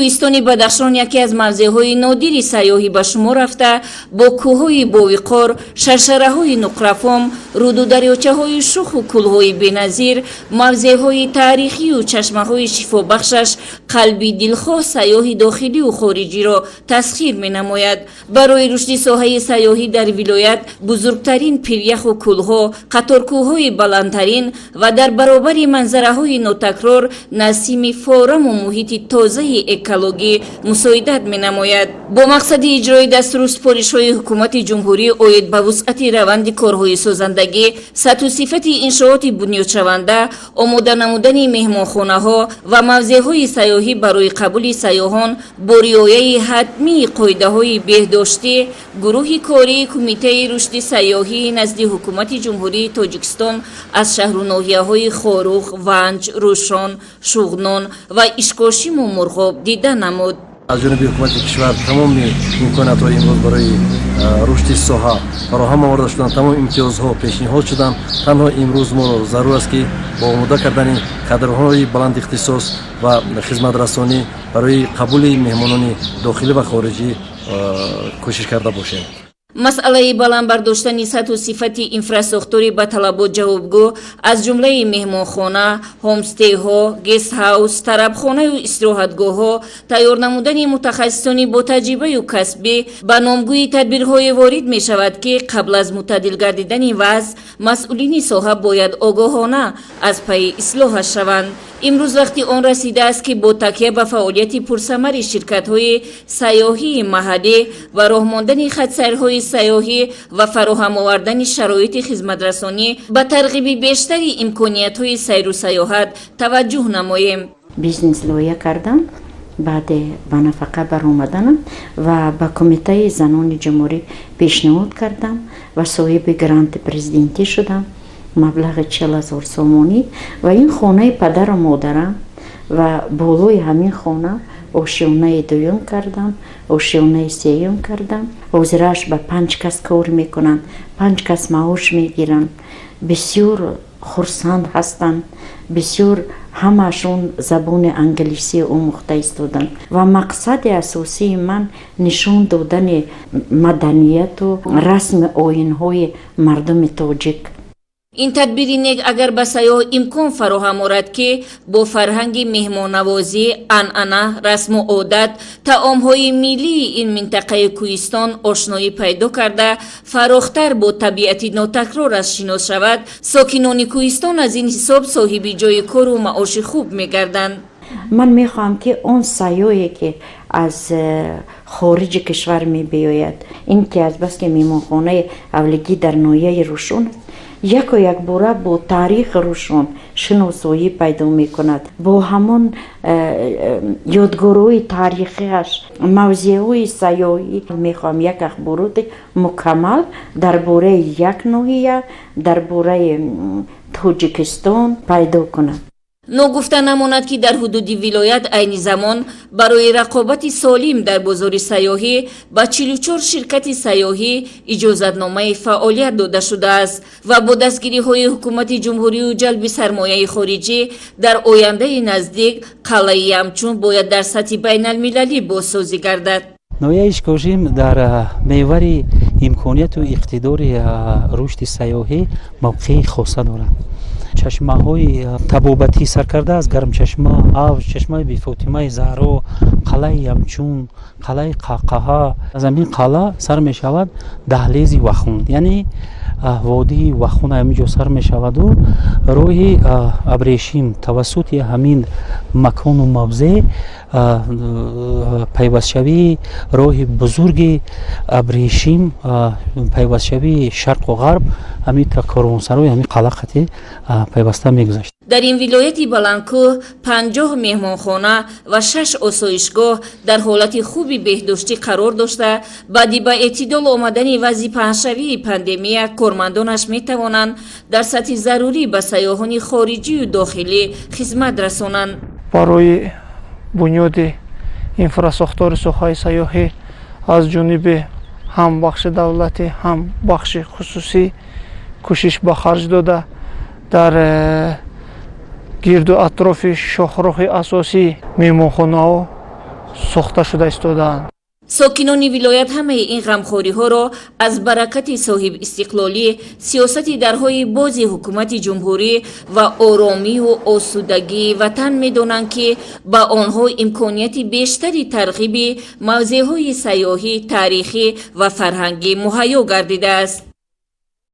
Кӯҳистони Бадахшон яке аз мавзеъҳои нодири сайёҳӣ ба шумор рафта, бо кӯҳҳои бовиқор, шаршараҳои нуқрафом, руду дарёчаҳои шуху кӯлҳои беназир, мавзеъҳои таърихию чашмаҳои шифобахшаш қалби дилхоҳ сайёҳи дохилию хориҷиро тасхир менамояд. Барои рушди соҳаи сайёҳӣ дар вилоят бузургтарин пиряху кӯлҳо, қаторкӯҳҳои баландтарин ва дар баробари манзараҳои нотакрор насими фораму муҳити тозаи экологӣ мусоидат менамояд. Бо мақсади иҷрои дастуру супоришҳои Ҳукумати Ҷумҳурӣ оид ба вусъати раванди корҳои созандагӣ, сатҳу сифати иншооти бунёдшаванда, омода намудани меҳмонхонаҳо ва мавзеъҳои сайёҳӣ барои қабули сайёҳон бо риояи ҳатмии қоидаҳои беҳдоштӣ, гурӯҳи кории Кумитаи рушди сайёҳии назди Ҳукумати Ҷумҳурии Тоҷикистон аз шаҳру ноҳияҳои Хоруғ, Ванҷ, Рӯшон, Шуғнон ва Ишкошиму Мурғоб дида намуд. Аз ҷониби ҳукумати кишвар тамоми имкониятҳо имрӯз барои рушди соҳа фароҳам оварда шуданд, тамоми имтиёзҳо пешниҳод шуданд. Танҳо имрӯз моро зарур аст, ки бо омода кардани кадрҳои баландихтисос ва хизматрасонӣ барои қабули меҳмонони дохилӣ ва хориҷӣ кӯшиш карда бошем. Масъалаи баланд бардоштани сатҳу сифати инфрасохтори ба талабот ҷавобгӯ, аз ҷумлаи меҳмонхона, ҳомстейҳо, гестҳаус, тарабхонаю истироҳатгоҳҳо, тайёр намудани мутахассисони ботаҷрибаю касбӣ ба номгӯи тадбирҳое ворид мешавад, ки қабл аз мӯътадил гардидани вазъ масъулини соҳа бояд огоҳона аз пайи ислоҳаш шаванд. Имрӯз вақти он расидааст, ки бо такя ба фаъолияти пурсамари ширкатҳои сайёҳии маҳаллӣ ва роҳ мондани хатсайрҳои сайёҳӣ ва фароҳам овардани шароити хизматрасонӣ ба тарғиби бештари имкониятҳои сайру сайёҳат таваҷҷӯҳ намоем. Бизнес лоиҳа кардам баъде ба нафақа баромаданам ва ба Кумитаи занони ҷумҳурӣ пешниҳод кардам ва соҳиби гранти президентӣ шудам, маблағи 40 000 сомонӣ. Ва ин хонаи падару модарам ва болои ҳамин хона ошёнаи дуюм кардам, ошёнаи сеюм кардам. Ҳозираш ба панҷ кас кор мекунанд, панҷ кас маош мегиранд, бисёр хурсанд ҳастанд, бисёр ҳамаашон забони англисӣ омӯхта истоданд. Ва мақсади асосии ман нишон додани маданияту расми оинҳои мардуми тоҷик. Ин тадбири нек агар ба сайёҳ имкон фароҳам орад, ки бо фарҳанги меҳмоннавозӣ, анъана, расму одат, таомҳои миллии ин минтақаи кӯҳистон ошноӣ пайдо карда, фарохтар бо табиати нотакрораш шинос шавад, сокинони кӯҳистон аз ин ҳисоб соҳиби ҷойи кору маоши хуб мегарданд. Ман мехоҳам, ки он сайёҳе, ки аз хориҷи кишвар мебиёяд, ин ки азбаски меҳмонхонаи авлигӣ дар ноҳияи Рӯшон аст, яко якбора бо таърихи Рӯшон шиносоӣ пайдо мекунад, бо ҳамон ёдгориҳои таърихиаш, мавзеъҳои сайёҳӣ. Мехоҳам як ахбороти мукаммал дар бораи як ноҳия, дар бораи Тоҷикистон пайдо кунад. Ногуфта намонад, ки дар ҳудуди вилоят айни замон барои рақобати солим дар бозори сайёҳӣ ба 44 ширкати сайёҳӣ иҷозатномаи фаъолият дода шудааст ва бо дастгириҳои Ҳукумати Ҷумҳурию ҷалби сармояи хориҷӣ дар ояндаи наздик қалъаи Ямчун бояд дар сатҳи байналмилалӣ бозсозӣ гардад. Ноҳияи Ишкошим дар мевари имконияту иқтидори рушди сайёҳӣ мавқеи хоса дорад. Чашмаҳои табобатӣ, саркарда аз Гармчашма, Авҷ, чашмаи Бифотимаи Заҳро, қалъаи Ямчун, қалъаи Қаҳқаҳа. Аз ҳамин қалъа сар мешавад даҳлези Вахун, яъне водии Вахун ҳамин ҷо сар мешаваду роҳи абрешим тавассути ҳамин макону мавзеъ, пайвастшавии роҳи бузурги абрешим, пайвастшавии шарқу ғарб ҳамин корвонсарои ҳамин қалъа қати пайваста мегузашт. Дар ин вилояти баландкӯҳ 50 меҳмонхона ва шаш осоишгоҳ дар ҳолати хуби беҳдоштӣ қарор дошта, баъди ба эътидол омадани вазъи паҳншавии пандемия кормандонаш метавонанд дар сатҳи зарурӣ ба сайёҳони хориҷию дохилӣ хизмат расонанд. Барои бунёди инфрасохтори соҳаи сайёҳӣ аз ҷониби ҳам бахши давлатӣ, ҳам бахши хусусӣ кӯшиш ба харҷ дода, дар гирду атрофи шоҳроҳи асосӣ меҳмонхонаҳо сохта шуда истодаанд. Сокинони вилоят ҳамаи ин ғамхориҳоро аз баракати соҳибистиқлолӣ, сиёсати дарҳои бози ҳукумати ҷумҳурӣ ва оромию осудагии ватан медонанд, ки ба онҳо имконияти бештари тарғиби мавзеъҳои сайёҳӣ, таърихӣ ва фарҳангӣ муҳайё гардидааст.